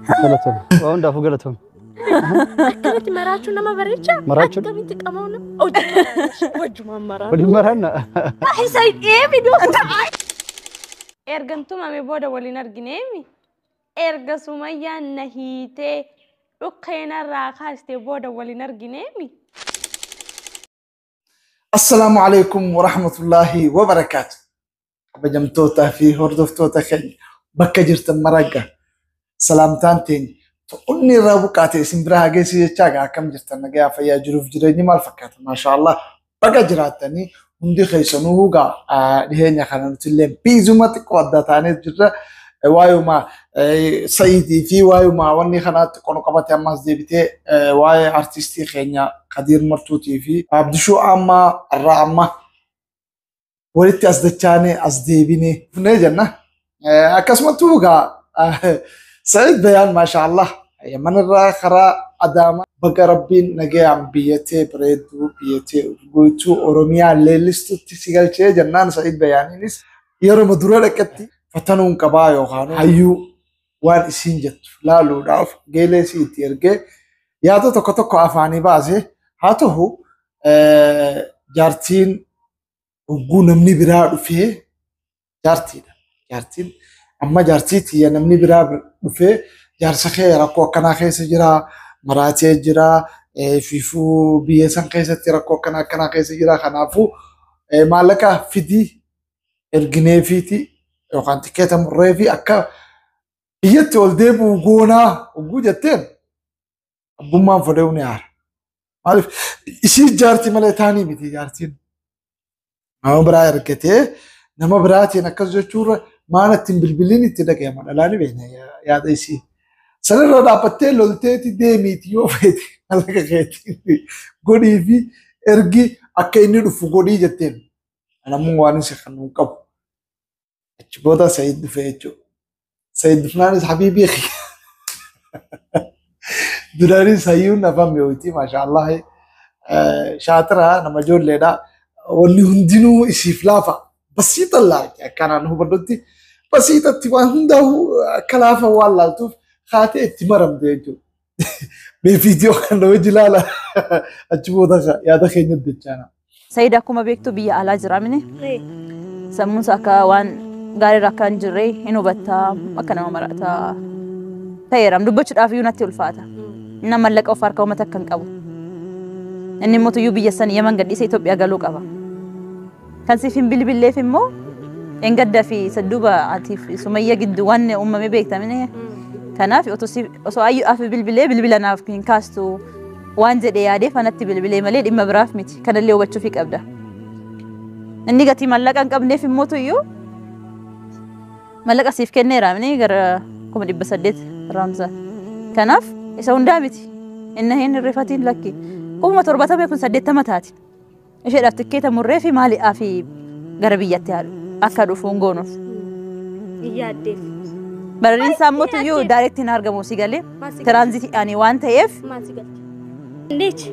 Galatoom. Waa hundaafuu galatoom. Akkanatti maraachuu nama bareechaa? Maraachuun? Akkamitti qamaa'u nama? Hojii wajjumaan maraatu. Waliin maraanna. Isa eebi. Ergan tumame booda waliin argineemi. Erga Sumayyaan na hiitee dhukkeenarraa kaastee booda waliin argineemi. Assalaamu alaikum warahmatullaahi wabarakaatu. Kabajamtootaa fi hordoftoota keenya bakka jirtan maragga salaamtaan teenya onni irraa buqqaate isin bira haa geessu jechaa gaa. Akkam jirtan? Nagayaa, fayyaa, jiruuf jireenyi maal fakkaata? Maashaallah, baga jiraattanii hundi keessanuu. Gaa dhiheenya kana nuti illee biizuma xiqqoo adda taanee jirra. Waayuma Sa'iidii fi waayuma wanni kanaa xiqqoo nu qabate, ammas deebitee waa'ee artistii keenya Kadiir Martuutii fi Abdishuu amma irraa amma walitti as dachaanee as deebinee dhufnee jenna. Akkasumattuu egaa Sa'iid Bayaan, maashaallah, Yaman irraa karaa Adaamaa baga Rabbiin nagayaan biyyatee bareedduu biyyatee urgoituu Oromiyaa leellistutti si galchee jennaan. Sa'iid Bayaaniinis yeroo dura dhaqetti fatanuun qabaa yookaan hayyuu waan isiin jettu laaluudhaaf geelee isii itti ergee yaada tokko tokko afaanii baase. Haa ta'u, jaartiin hogguu namni biraa dhufee jaartiidha. Jaartiin amma jaartii tiyya namni biraa dhufee jaarsa kee rakkoo akkanaa keessa jira, maraatee jira, fiifuu biyya san keessatti rakkoo akkanaa akkanaa keessa jira. Kanaafuu maallaqa fidii ergineefiiti yookaan tikeeta murreefi akka biyyatti ol deebi'u goonaa hogguu jetteen abbummaan fudhee ni aara. Maaliif? Ishii jaartii malee taanii miti jaartiin. Nama biraa ergatee nama biraatiin akkas jechuurra maana ittiin bilbiliin itti dhaga'ama, dhalaa ni beekna yaada isii. Sanirra dhaabbattee lolteeti deemiiti, yoo feete maallaqa keetiin godhii fi ergi, akka inni dhufu godhii jetteen. Namni waan isa kan hin qabu. Achi booda Sa'iid dhufe jechuudha. Sa'iid dhufnaanis habiibii kiyya. Duraanis hayyuun afaan mi'ooti, maashaallah. Shaatira nama ijoolleedha. Wanni hundinuu isiif laafa. Basiixa laati akkanaan hubadhutti. Basiixatti waan hundaa'u akka laafa waan laaltuuf haatee itti maramte jechuudha. Mee viidiyoo kana wajji ilaala. Achi booda yaada keenya dachaana. Sa'iid akkuma beektu biyya alaa jira mini. Sammuun isaa akka waan gaariirra akka hin jirre hin hubattaa, akka nama marataa ta'eera. Dubbachuudhaaf iyyuu natti ulfaata. Inni mallaqa of harkaa uummata akka hin qabu. Inni immoo tuyyuu biyya san Yaman gadhiisee Itoophiyaa galuu qaba. Kan siif hin bilbilleef immoo engadda fi sadduuba atiif Sumayya gidduu waan uumame beektamine. Kanaaf osoo ayyuudhaaf bilbilee bilbila naaf hin kaastu waan jedhee yaadeef anatti bilbilee malee dhimma biraaf miti. Kanallee hubachuufii qabda. Inni gatii mallaqa hin qabneef immoo tuyyuu mallaqa siif kenneera mini, gara 800,000 raamsa. Kanaaf isa hundaa miti. Inni hin hirrifatiin, lakki. 70,000 kun 80 taati. Isheedhaaf tikkeeta murree fi maaliidhaa fi gara biyyatti haadhu akka dhufu hin goonuuf. Yaaddeef. Barariin isaa immoo tuyyuu direct hin argamu, si galee tiraanzitiidhaan waan ta'eef. Maal si galche? Dandeechi.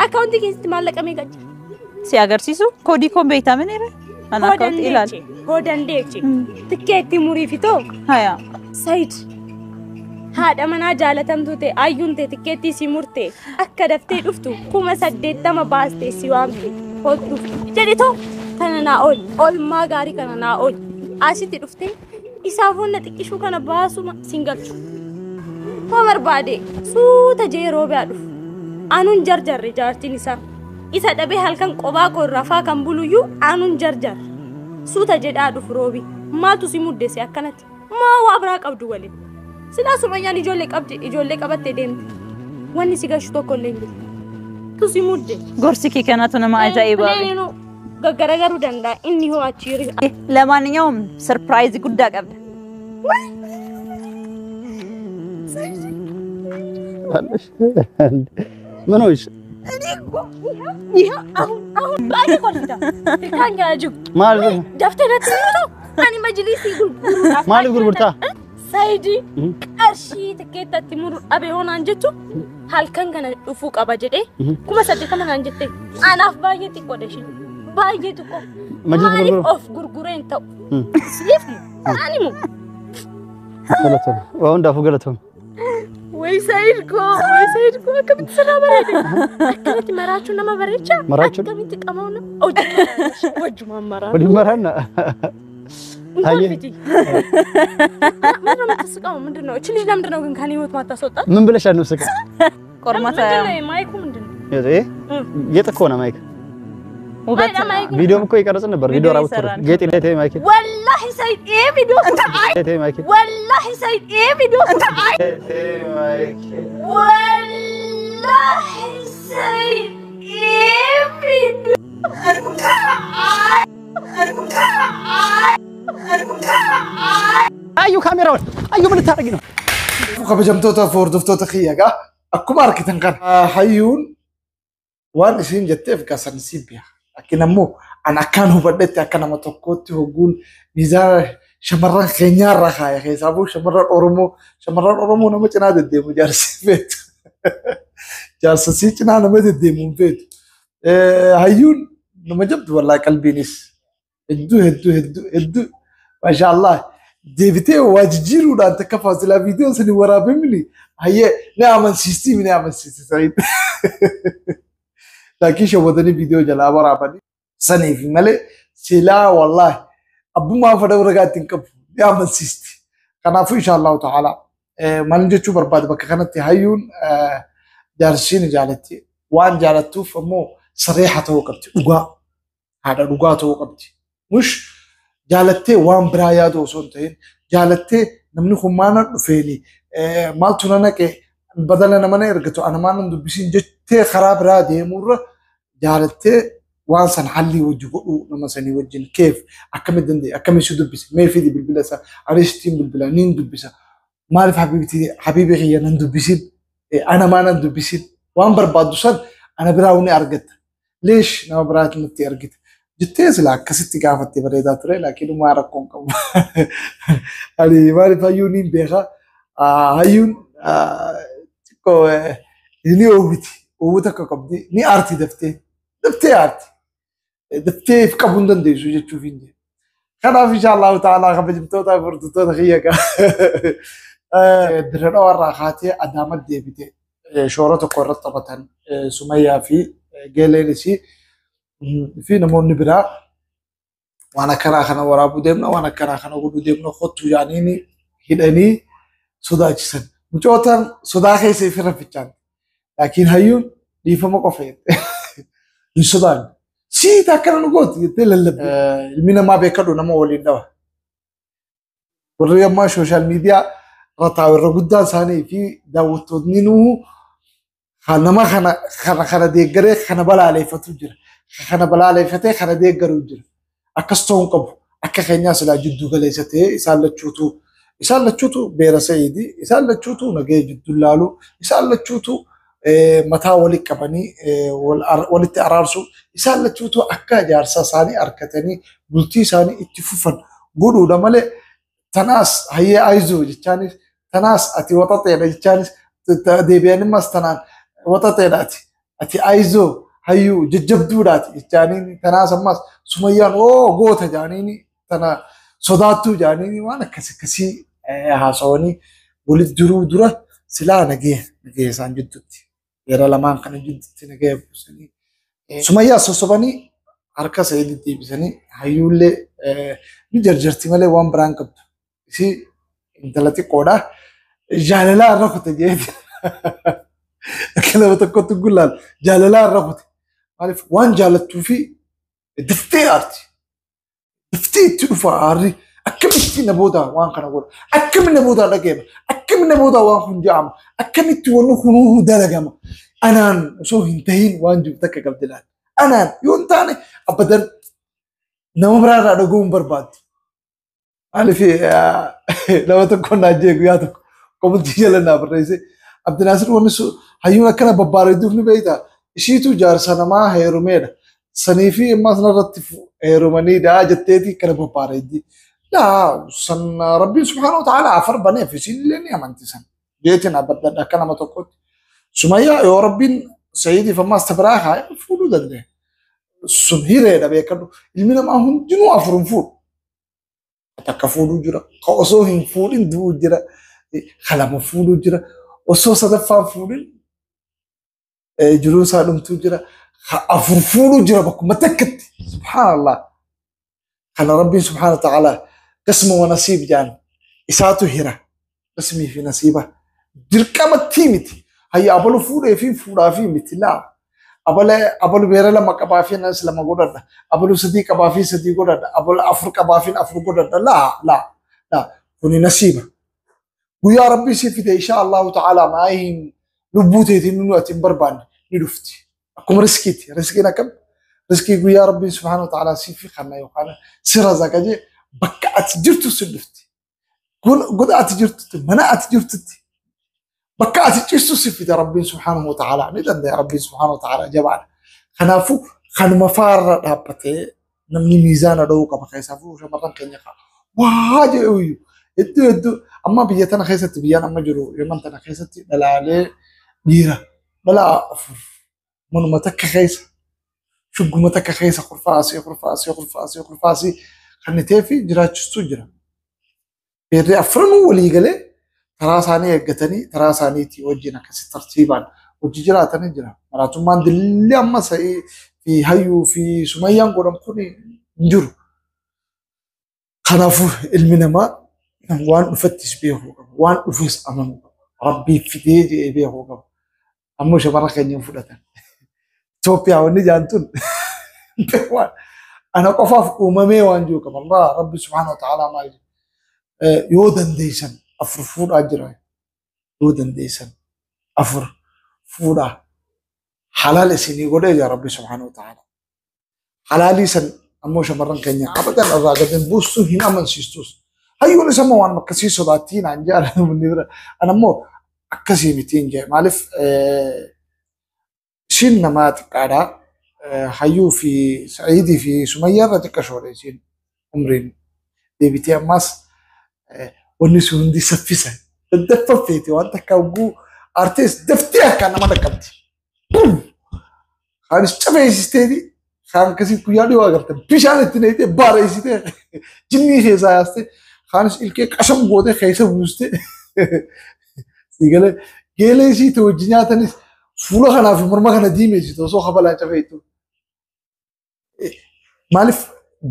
Akkaawuntii keessatti maallaqa meeqa jira? Si agarsiisu koodii koon beektaa miniire? Ana akkaawuntii ilaali. Hoo dandeechi. Tikkeetti murii fitoo. Haya. Sayid. Haadha manaa jaalatamtuu ta'e ayyuun ta'e tikkeettii si murte akka daftee dhuftu 80,000 baastee si waamte, hodhu jedhe too kana naa ool, oolmaa gaarii kana naa ool, asitti dhuftee isaaf wanna xiqqishuu kana baasuma sin galchu. Hoo barbaade suuta jee yeroo biraa dhufu. Anuun jarjarre jaartiin isaa. Isa dhabee halkan qobaa koo rafaa kan buluyyuu anuun jarjarre. Suuta jedhaa dhufu roobi. Maaltu si muddese akkanatti? Maa waa biraa qabdu waliin? Silaa Sumayyaan ijoollee qabdi, ijoollee qabattee deemte. Wanni si gashu tokko illee hin jiru. Tu si mudde. Gorsi kee kanatu nama ajaa'ibaa. Pileeninuu gaggaragaruu danda'a, inni hoo achi ለማንኛውም ሰርፕራይዝ guddaa qabda. ምን ሆንሽ? ይኸው አሁን አሁን baay'ee kolfita. Ilkaan gaaju. Maal? Daftee natti himtu. Ani majlisii gurguruudhaaf. Maaliif gurgurtaa? Sayidii qarshii tikkeettatti muru dhabe hoonaan jechuun halkan kana dhufuu qaba jedhee 80,000 naan jette, anaaf baay'ee xiqqoodha isheen. Baay'ee xiqqoo. Majlisa Maaliif gurguruu? Of gurguree hin ta'u? Siif mu? Ani mu? Galatoom. Waa hundaafuu galatoom. Way Said koo, way Said koo, akkamitti sirraa bareede? Akkanatti maraachuu nama bareecha? Maraachuun? Akkamitti qamaa'u nama? Wajjumaan maraachuu. Waliin maraanna. እንኳን ፊቲ ምንድን ነው የምትስቀው? ምንድን ነው እቺ ልጅ ለምንድን ነው ግን ከኔ ህይወት ማታስወጣት? ምን ብለሻል ነው ስቀ? Qormaata ምንድን ነው ማይኩ ምንድን ነው? ይሄ ጌጥ እኮ ነው ማይክ። ውበት ማይኩ ቪዲዮም እኮ ይቀርጽ ነበር። ቪዲዮ ራቡት ጌጥ ላይ ተይ ማይክ ወላሂ ሰይድ ይሄ ቪዲዮ ተይ ማይክ ወላሂ ሰይድ ይሄ ቪዲዮ ተይ ማይክ ወላሂ ሰይድ ይሄ ቪዲዮ አዩ ካሜራውን አዩ ምን ልታደርጊ ነው? Kabajamtoota fi hordoftoota kiyya egaa akkuma argitan kana hayyuun waan isiin jetteef gasan si bi'a. Laakiin ammoo an akkaan hubadhetti akka nama tokkootti hogguun miizaana shamarran keenyaarra kaaya keessaafuu shamarran Oromoo nama cinaa deddeemu jaarsi feetu. Jaarsa sii cinaa nama deddeemu hin feetu. Hayyuun nama jabdu wallaahi qalbiinis hedduu hedduu hedduu hedduu maashaa Allah. Deebitee waa jijjiiruudhaan takka faasilaa viidiyoon sani waraabamini hayyee ni amansiistii ni amansiisti Said. Laakiin shawwadanii viidiyoo jalaa waraabanii saniif malee silaa wallaahi abbummaa fedha ragaa ittiin qabu ni amansiisti. Kanaafuu insha Allahu ta'ala maal jechuu barbaade bakka kanatti hayyuun jaarsii ni jaalatti. Waan jaalattuuf ammoo sareeha ta'uu qabdi dhugaa haadha dhugaa ta'uu qabdi. Mush jaalattee waan biraa yaadu osoo hin ta'in jaalattee namni kun maana dhufeeni maaltu na naqe badala nama na ergatu ana maal nan dubbisiin jettee karaa biraa deemurra jaalattee waan san hallii wajji godhuu nama sanii wajjin keef akkamitti danda'e akkamitti si dubbise mee fidi bilbila isaa anis ittiin bilbila niin dubbisa maaliif habiibti habiibi kiyya nan dubbisin ana maa nan dubbisin waan barbaaddu san ana biraa ni argatta leesh nama biraatti natti argita jettee sila akkasitti gaafattee bareedaa ture laakiin maa rakkoon qabu. Ani maaliif hayyuun hin beeka hayyuun xiqqoo ni oowwiti oowwu takka qabdi ni aarti daftee daftee aarti daftee if qabuu hin dandeessu jechuuf hin jedhu. Kanaaf insha Allahu ta'ala kabajamtoota fi hordoftoota kiyya dirra dhawarraa kaatee Adaamatti deebite shoora tokko irratti taphatan Sumayyaa fi Geeleenis fi namoonni biraa waan akkanaa kana waraabuu deemna waan akkanaa kana godhuu deemna kottu jaaniini hidhanii sodaachisan. Mucootaan sodaa keessa ifirra fichaan. Laakiin hayyuun dhiifama qofa jette. Hin sodaanne. Siita akkana nu gooti jettee lallabde. Ilmi namaa beekadhu nama waliin dhawa. Warri ammaa sooshaal miidiyaa irra taa'u irra guddaan isaanii fi daawwattoonni nuu nama kana kana kana deeggaree kana balaaleeffatu jira. Kana balaaleeffatee kana deeggaruu jira. Akkas ta'uu hin qabu. Akka keenyaa silaa jidduu galeessa ta'ee isaan lachuutu beera Sa'iidi, isaan lachuutu nagaya jidduu laalu, isaan lachuutu mataa walitti qabanii walitti araarsu, isaan lachuutu akka jaarsa isaanii harkatanii bultii isaanii itti fufan godhuudha malee tanaas hayyee ayizoo jechaanis tanaas ati waxaxeedha jechaanis deebi'animmas tanaan waxaxeedha ati ati ayizoo hayyuu jajjabduudhaati jechaaniin tanaas ammas Sumayyaan oo goota jaaniini tana sodaattuu jaaniini waan akkas akkasii haasawanii walitti duruu dura silaa nagee nagee isaan jidduutti yeroo lamaan kana jidduutti nagee buusanii Sumayyaa sossobanii harka Sa'iidii deebisanii hayyuullee ni jarjarti malee waan biraan qabdu. Isii intala xiqqoodha. Jaalalaa irra kute jeeti. Akka nama tokkotti gullaal jaalalaa irra kute. Maaliif waan jaalattuu fi daftee aarti. Daftee itti dhufa aarri. Akkamitti na booda waan kana godha? Akkamitti na booda dhaga'ama? Akkamitti na booda waan kun ja'ama? Akkamitti wanni kunuu dalagama? Anaan osoo hin tahin waan jiru takka qabdi laata. Anaan yoo hin taane abadan nama biraarraa dhaga'uu hin barbaaddu. Maaliif nama tokko naa jee guyyaa tokko komantii jala naa barreesse Abdinaasir wanni sun hayyuun akkana babbareeduuf ni beektaa. Ishiitu jaarsa namaa heerumeedha. Sanii fi ammas narratti heerumaniidha jetteeti kana babbareeddi. Laa san Rabbiin subhaanahu wa ta'ala afar baneef isiin illee ni amanti san. Jeetiin abadan akka nama tokkotti. Sumayyaa yoo Rabbiin Sa'iidiif ammas tabiraa kaa'e fuudhuu dandeenya. Sun hireedha beekadhu. Ilmi namaa hundinuu afur hin fuudhu. Takka fuudhuu jira. Ka osoo hin fuudhin du'uu jira. Ka lama fuudhuu jira. Osoo sadaffaan fuudhin jiruu isaa dhumtuu jira. Afur fuudhuu jira bakkuma takkatti. Subhaanallah. Kana Rabbiin subhaana wa ta'ala qisma wa nasiib jedhan isaatu hira. Qismii fi nasiiba. Dirqamatti miti. Hayya abalu fuudhee fi fuudhaa fi miti laa. Abala abalu beera lama qabaa fi anas lama godhadha. Abalu sadii qabaa fi sadii godhadha. Abalu afur qabaa fi afur godhadha. Laa laa laa. Kuni nasiiba. Guyyaa Rabbii si fide insha Allahu ta'ala maayiin lubbuu teetiin nu ati hin barbaanne ni dhufti. Akkuma riskiiti. Riskiin akkam? Riskii guyyaa Rabbiin subhaanahu wa ta'ala si fi kanna yookaan si razaqa jee bakka ati jirtu si dhufti. Goda ati jirtutti, mana ati jirtutti, bakka ati ciistu si fida Rabbiin subhaanahu wa ta'ala ni danda'a. Rabbiin subhaanahu wa ta'ala jabaadha. Kanaafuu kanuma faarra dhaabbatee namni miizaana dha'uu qaba. Keessaafuu shamarran keenya qaba. Waa jedhu iyyuu hedduu hedduu amma biyya tana keessatti, biyyaan amma jiru Yaman tana keessatti, dhalaalee dhiira dhalaa afur manuma takka keessa, shugguma takka keessa, kurfaa asii, kurfaa asii, kurfaa asii, kurfaa asii kannitee fi jiraachistuu jira. Beerri afranuu walii galee taraa isaanii eeggatanii taraa isaaniitii wajjin akkasi tartiibaan hojii jiraatanii jira. Maraatummaan dilli amma sa'ii fi hayyuu fi sumayyaan godhan kun hin jiru. Kanaafuu ilmi namaa waan dhufettis beekuu qaba. Waan dhufes amanuu qaba. Rabbii fidee jedhee beekuu qaba. Ammoo shamarra keenya hin fudhatan. Itoophiyaa wanni jaantun waan ana qofaaf uumamee waan jiru qaba. Allah Rabbi subhaanahu wa ta'ala maal jedha? Yoo dandeessan afur fuudhaa jira. Yoo dandeessan afur fuudhaa. Halaal isinii godhee jira Rabbi subhaanahu wa ta'ala. Halaalii san ammoo shamarran keenya abadan irraa gad hin buustu, hin amansiistus. Hayyuun isa immoo waan akkasii sodaattii naan jedhan namni bira. Ana immoo akkasii miti hin jedhe. Maaliif ishiin nama xiqqaadha. Hayyuu fi Sa'iidii fi Sumayyaa irra xiqqashoodha ishiin umriin. Deebitee ammas wanni sun hundi saffisa. Daddaffafeeti waan takka hogguu artees daftee akkaan nama dhaqqabdi. Kaanis cafeessisteeti kaan akkasii guyyaa dhiyoo agarte bishaan itti naqxee baareessitee jinnii keessaa yaastee, kaanis ilkee qasham gootee keessa buustee siigalee geelee isiitti wajji nyaatanis fuula kanaa fi morma kana diimeessitu osoo kabalaan cafeettu. Maaliif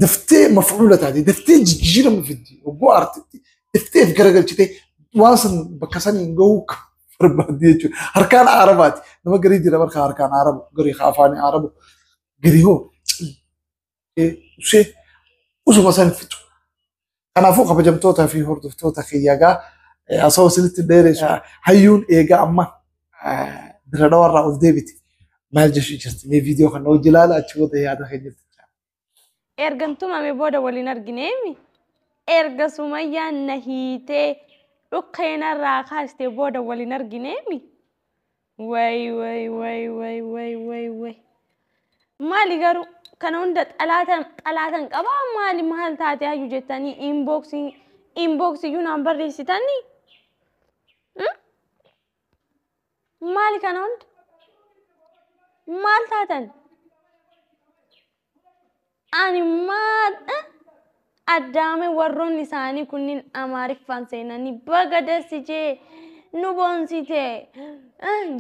daftee mafcuula taate, daftee jijjiirama fiddi, hogguu aartitti daftee of garagalchitee waan san bakka saniin gahuu barbaaddi jechuudha. Harkaan aarabaati. Nama garii jira barka harkaan aarabu, garii afaanii aarabu, garii hoo usee usuma san fixu. Kanaafuu kabajamtootaa fi hordoftoota kiyyagaa, asoo isinitti dheeressu, hayyuun eegaa amma bira dhawarraa ol deebite maal jechuu jirti? Mee viidiyoo kana hojii ilaala, achi booda yaada keenyatti. Ergan tumame booda waliin argineemi. Erga Sumayyaan na hiitee dhukkeenarraa kaastee booda waliin argineemi. Way way way way way way way. Maali garuu kana hunda xalaatan xalaatan qabaa? Maali, maal taate hayyuu jettanii inboxii inboxii iyyuu naan barreessitanii? Maali kana hunda? Maal taatan? Ani maal addaame warroonni isaanii kunniin Amaariffaan seenanii baga dasijee nu boonsite,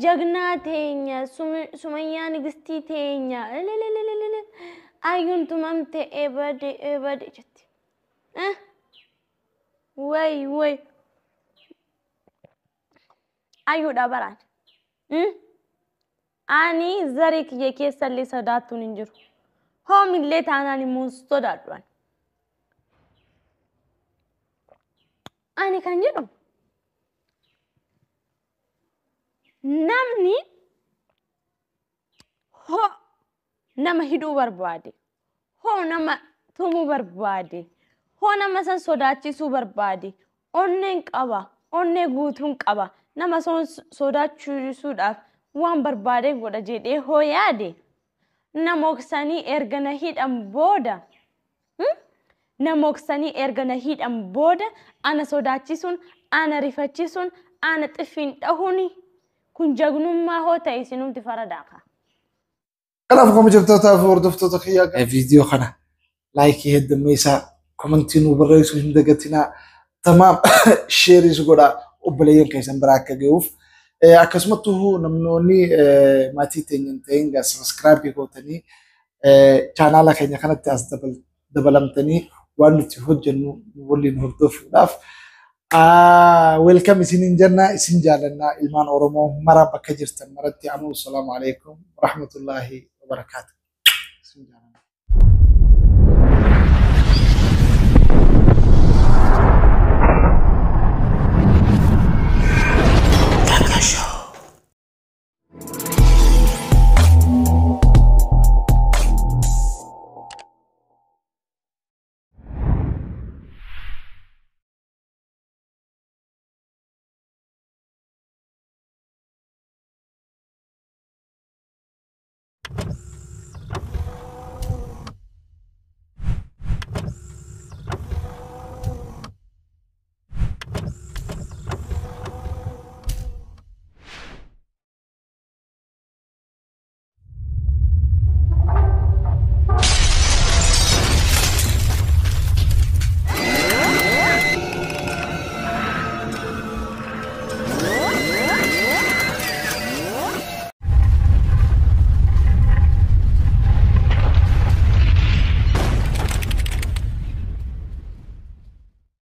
jagnaa teenya, Sumayyaa nigistii teenya, lelelelelele, ayyuun tumamte, ebade ebade jetti. Way way, ayyuudha baraan. Ani zarii kiyya keessallee sodaattuun hin jiru. Hoomillee taanaan immoo hin sodaadhu ani. Ani kan jedhu namni hoo nama hidhuu barbaade, hoo nama tumuu barbaade, hoo nama san sodaachisuu barbaade, onneen qaba, onnee guutuun qaba, nama san sodaachisuudhaaf waan barbaade godha jedhee hoo yaade, na moksanii erga na hidhan booda, na moksanii erga na hidhan booda ana sodaachisuun, ana rifaachisuun, ana xiffiin dhahuun kun jagnummaa hoo ta'e isinumti faradaaka. Kanaaf kabajamtootaa fi hordoftoota kiyyaa, viidiyoo kana like heddummeessaa, comment nuu barreessuu hin dagatinaa. Tamaam, share is godhaa, obboleeyyan keessan biraa akka gahuuf. Akkasumattuu namoonni maatii teenya hin ta'in gaa subscribe gootanii chaanaala keenya kanatti as dabalamtanii waan nuti hojjennu nu waliin hordofuudhaaf welcome isiniin jenna. Isin jaalannaa, ilmaan Oromoo mara bakka jirtan maratti. Ammoo, salaamu alaikum warahmatullaahi wabarakaatu. Isin jaalanna.